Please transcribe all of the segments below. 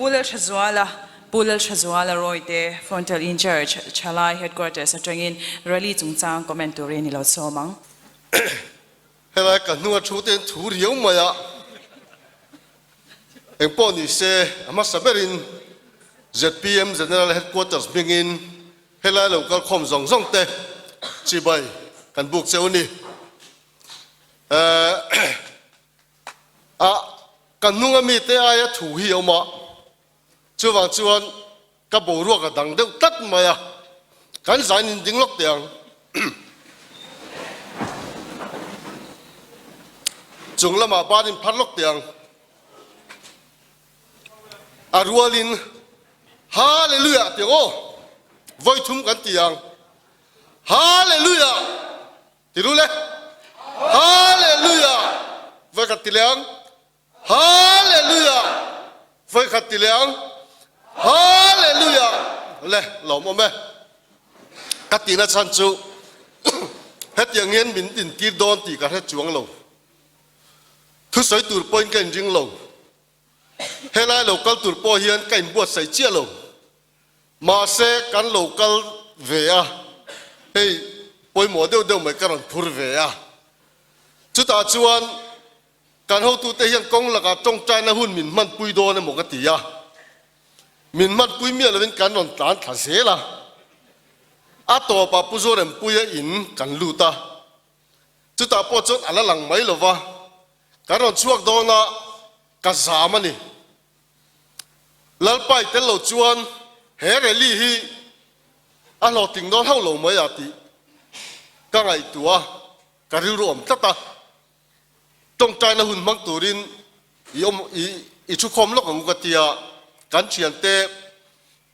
Pu Lalthazuala, Pu Lalthazuala Royte, Frontal Incharge, Chalai Headquarters atangin rally chungchang comment turin i lo sawm ang. Helai ka hnunga thu te in thu riau mai a, engpawh ni se a hmasa berin zpm General Headquarters hmingin helai lo kal khawm zawng zawng te chibai kan buk cheu a ni. A ka hnunga mite aia thu hi a awm a, chuvang chuan ka boruak a dang deuh tlat mai a, kan zain in ding lawk teh ang. Chung lamah ban in phar lawk teh ang. A rualin Hallelujah tih ang aw, vawi thum kan ti ang. Hallelujah! Ti ru le. Hallelujah! Voi khat ti leh ang. Hallelujah! Voi khat ti leh ang. Hallelujah! Le, lawm awm e. Ka tihna chhan chu hetiang hian min intir dawn tih ka hre chuang lo. Thusawi tur pawhin ka inring lo. Helai lo kal tur pawh hian ka inbuatsaih chiah lo. Mahse, kan lo kal ve a, hei pawimawh deuh deuh mai ka rawn phur ve a. Chutah chuan kan hotute hian kawng lakah tawngtaina hun min hmanpui dawn emaw ka ti a, min hmanpui miah lovin kan rawn tlan thla zel a. A tawpah Pu Zorempuia in kan lut a, chutah pawh chuan a la lang mai lo va, kan rawn chhuak dawn a, ka zam a ni. Lalpai tel lo chuan he rally hi a hlawhtling dawn hauh lo mai a tih ka ngaihtuah a, ka rilru awm tlat a. Tawngtaina hun hmang turin i awm i i thukhawm lawk ang u ka tia, kan thiante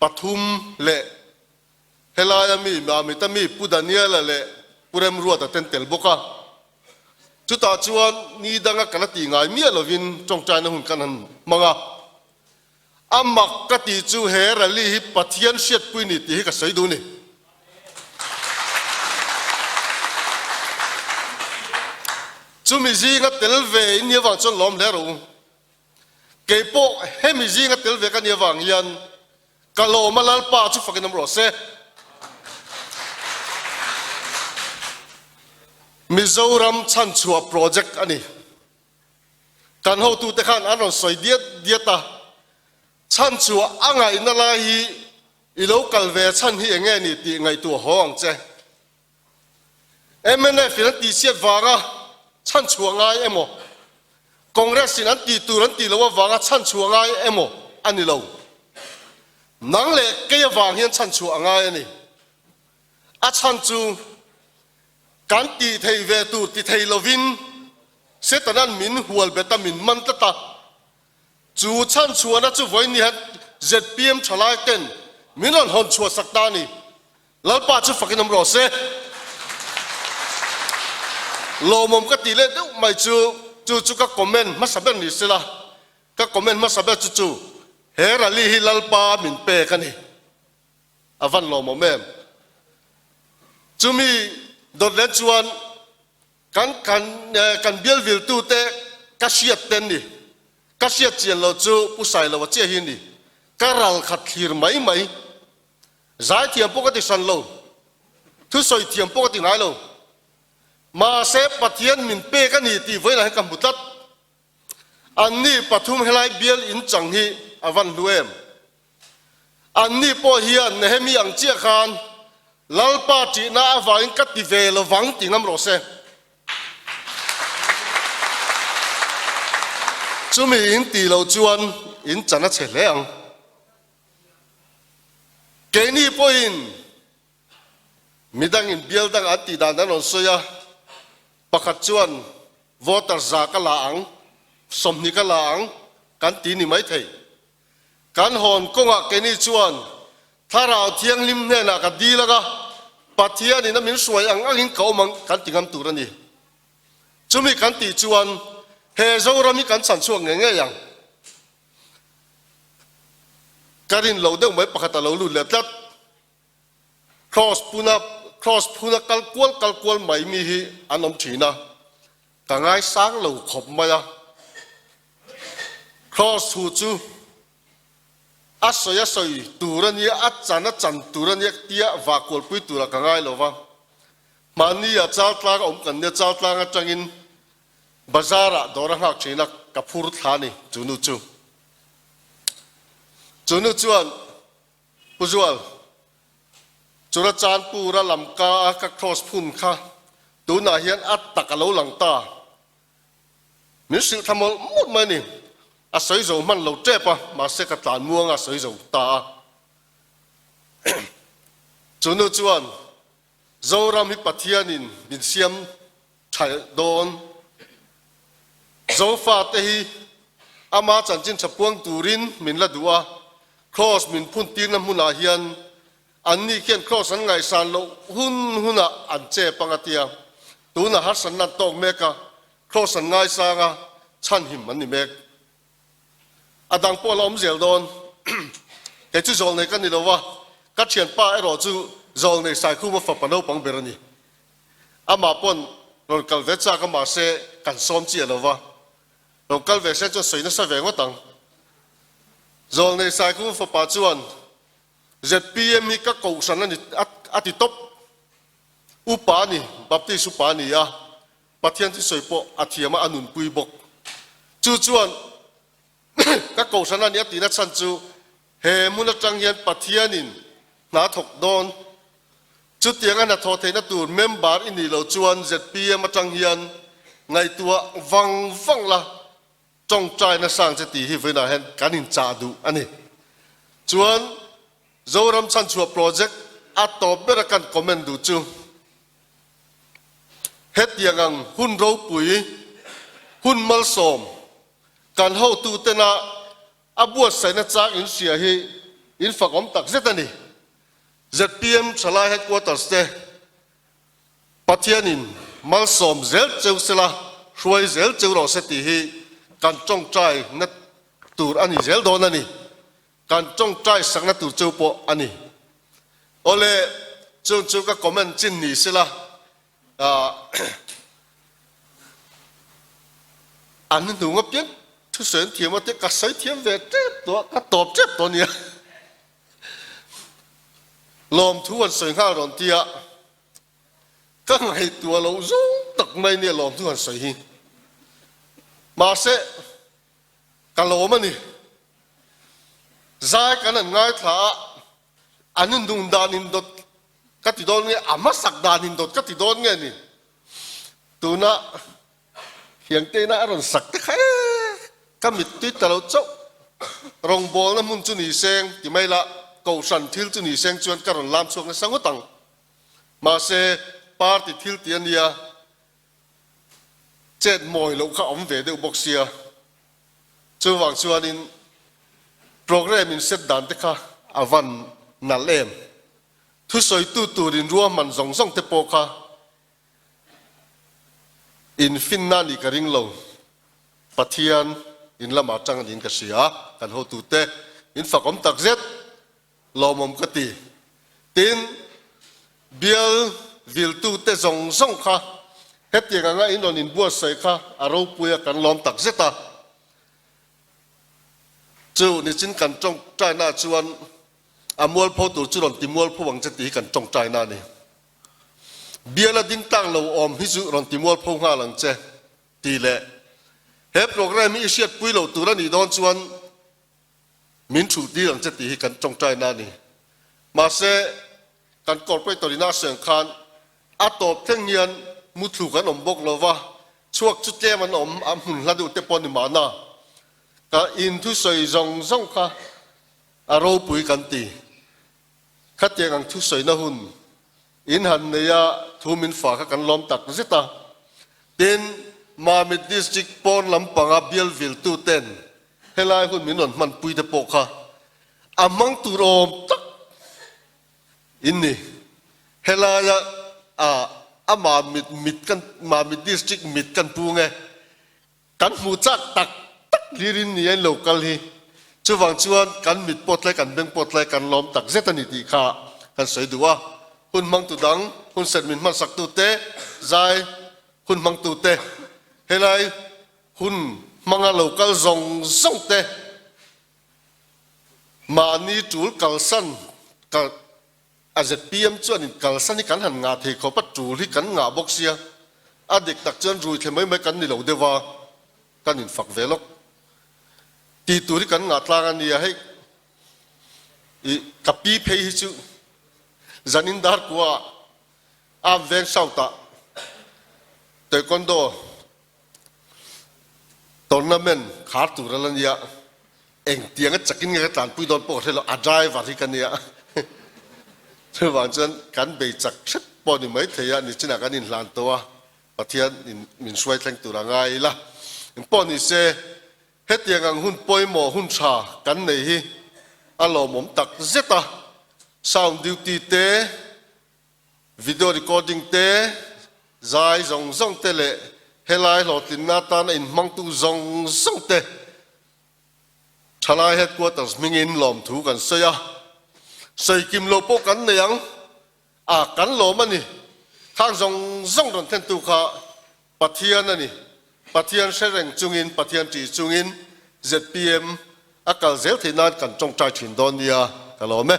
pathum leh Helaia mi Mamita mi Pu Daniela leh Pu Remruata ten tel bawk a. Chutah chuan ni danga ka la tih ngai miah lovin tawngtaina hun kan han hmang a. A mak ka tih chu he rally hi Pathian hriatpui ni tih hi ka sawi duh ni. Chumi zinga tel ve in nih avang chuan lawm hle rawh u. Keipawh hemi zinga tel ve ka nih avang hian Ka lawm a Lalpa chu fakin awm rawh se. Mizoram chhanchhuah project a ni. Kan hotute khan an rawn sawi diat diat a, chhanchhuah a ngaihna lai hi i lo kal ve chhan hi eng nge ni tih ngaihtuah haw ang che. Mnf in an tihchhiat vanga chhanchhuah ngai emaw, Congress in an tih tur an tih loh avanga chhanchhuah ngai emaw a ni lo. Nang leh kei avang hian chhanchhuah a ngai a ni. A chhan chu kan tih theih ve tur ti thei lovin Setanan min hual bet a, min man tlat a. Chu chhanchhuahna chu vawiin hian zpm thalai ten min rawn hawn chhuah sak ta a ni. Lalpa chu fakin awm rawh se. Lawmawm ka tih leh deuh mai chu, chu chu ka comment hmasa ber ni sela, ka comment hmasa ber chu chu he rally hi Lalpa min pek a ni. A van lawmawm em. Chumi dawt len chuan kan kan kan bial viltute ka hriat ten ni. Ka hriat chian lo chu Pu Sailoa chiah hi ni. Ka ral khat thlir mai mai. Zaithiam pawh ka ti hran lo, thusawi thiam pawh ka ti ngai lo. Mahse Pathian min pek a ni tih vawiinah hian ka hmu tlat. Anni pathum helai bial in chang hi a van hlu em? Anni pawh hian Nehemi ang chiah khan Lalpa ṭihna avangin ka ti ve lovang ti ngam rawh se. Chumi in tih loh chuan in chan a chhe hle ang. Keini pawhin midangin bial dang an tih dan an rawn sawi a, pakhat chuan voter za ka la ang, 20 ka la ang kan ti ni maithei. Kan hawn kawngah keini chuan Thlarau Thianghlim hnenah ka dil ang a, Pathianin a min hruai ang angin ka awm ang kan ti ngam tur a ni. Chumi kan tih chuan he Zoram hi kan chhanchhuak ngei ngei ang. Ka rin lo deuh mai pakhat a lo lut leh tlat. Cross puna cross phuna kal kual kal kual mai mi hi an awm thin a, ka ngaisang lo khawp mai a. Cross thu chu. A sawi a sawi tur a nia, a chan a chan tur a nia tia vahkualpui turah ka ngai lo va. Mahni ah Chaltlang a awm kan nia, Chaltlang atangin Bazar ah dawr a nghak thin a, ka phur thla a ni chu nu chu. Chu nu chuan Pu Zual, Chura Chanpur a lamka a ka cross phun kha tunah hian a tak a lo lang ta. Min hrilh thla mawlh mawlh mai a ni. A sawi zo hman lo tep a, mahse ka tlan muang a sawi zo ta a. Chu nu chuan Zoram hi Pathianin min siam tha dawn. Zofate hi ama chanchin tha puang turin min la duh a, Kraws min phun tirna hmunah hian anni khian Kraws an ngaihsan loh hun hunah an chep ang a tia. Tunah harsatna an tawk mek a, Kraws an ngaisang a, chhanhim an ni mek. A dang pawh a la awm zel dawn. Kei chu zawlnei ka ni lo a, ka thianpa erawh chu zawlnei Saikhuma fapa naupang ber a ni. Amah pawn rawn kal ve chak a mahse kan sawm chiah lo va, rawn kal ve se chuan sawi nasa ve ngawt ang. Zawlnei Saikhuma fapa chuan zpm hi ka kohhran a ni a ti tawp. Upa a ni, Baptist upa a ni a, Pathian chu sawi pawh a thiam a, a nunpui bawk. Chu chuan ka kohhran a nih a tihna chhan chu he hmun atang hian Pathianin hna thawk dawn. Chutianga hna thawh theihna tur member i nih loh chuan zpm atang hian ngaihtuah vang vang la, tawngtai nasang che tih hi vawiinah hian kan inchah duh a ni. Chuan Zoram Chhanchhuah Project a tawp bera kan comment duh chu, Hetiang ang hun ropui, hun malsawm kan hotutena a buatsaihna chang in hria hi in fakawm tak zet a ni. Zpm Thalai Headquarters te Pathianin malsawm zel cheu sela, hruai zel cheu rawh se tih hi kan tawngtai na tur a ni zel dawn a ni. Kan tawngtai sakna tur cheu pawh a ni. Awle, chung chu ka comment chin ni sela, an hnung apiang thusawi an thiam a tia ka sawi thiam ve tep tawh a, ka tawp tep tawh nia. Lawmthu an sawi nghal rawn tia ka ngaihtuah loh zawng tak mai nia lawmthu han sawi hi. Mahse, Ka lawm a ni. Zai kan an ngaithla a, an indung dan indawt ka ti dawn nge, a hmasak dan indawt ka ti dawn nge ni. Tuna Hiangteina a rawn sak te kha e, ka mittui ta lo chauh. Rawngbawlna hmun chu ni seng ti mai la, Kohhran thil chu ni seng chuan ka rawn lam chhuak nasa ngawt ang. Mahse, party thil ti a nia. Chet mawi loh kha awm ve deuh bawk sia, chuvang chuanin programme in set dan te kha a van nalh em. Thusawitu tur in ruahman zawng zawng te pawh kha in finna nih ka ring lo, Pathian in lamah tang a niin ka hria, kan hotute in fakawm takzet. Lawmawm ka ti. Tin, bial viltute zawng zawng kha hetiang anga in rawn inbuatsaih kha a ropui a, kan lawm tak zet a. Chu nichin kan tawngtaina chuan a mualpho tur chu rawn ti mualpho ang che tih hi kan tawngtaina a ni. Biala ding tlang lo awm hi chu rawn ti mualpho nghal ang che tih leh he programme hi i hriatpui lo tur a nih dawn chuan Min thulh tir ang che tih hi kan tawngtaina a ni. Mahse, kan corporator ina a sawi ang khan a tawp thleng hian muthlu kan awm bawk lo va, chhuak chu tlem an awm, a hmun hla deuh te pawh a ni mahna. Ka inthusawi zawng zawng kha a ropui kan ti. Khatiang ang thusawina hun in han nei a, thu min fa kha kan lawm tak zet a. Tin, Mamit District pawn lampanga bial viltu ten helai hun min rawn hmanpui te pawh kha a hmang tur awm tak in ni. Helaia a a Mamit mit kan Mamit District mit kan pu nge Kan hmuh chak tak tak hlir in ni a in lo kal hi. Chuvang chuan kan mit pawt lai kan beng pawt lai kan lawm tak zet a ni tih kha kan sawi duh a. Hun hmangtu dang, hun set min hmansak tu te, zai hun hmangtu te, helai hun hmanga lo kal zawng zawng te. Mahni tul kalsan ka a zpm chuan in kalsan hi kan han ngah thei khawp a, tul hi kan ngah bawk sia, a dik tak chuan rui thle mai mai kan ni lo deuh a, kan infak ve lawk. Tih tur hi kan ngah tlang a nia hei. I ka pi phei hi chu zanin dar kua ah am veng south ah taekwondo tournament khar tur a la nia, engtiang a chakin nge ka tlanpui dawn pawh ka hre lo, a driver hi ka nia. Chuvang chuan kan bei chak hrep pawh ni maithei a, nichinah kan inhlan tawh a, Pathian in min hruai thleng tur a ngai ila. Engpawh ni se, hetiang ang hun pawimawh hun tha kan nei hi a lawmawm tak zet a, sound duty te, video recording te, zai zawng zawng te leh helai hlawhtlinna atana inhmangtu zawng zawng te Thalai Headquarters hmingin lawmthu kan sawi a, sawi kim lo pawh kan nei ang a, kan lawm a ni. Khang zawng zawng rawn thlentu kha Pathian a ni. Pathian hre reng chungin, Pathian ṭih chungin zpm a kal zel theih nan kan ṭawngṭai ṭhin dawn nia ka lawm e.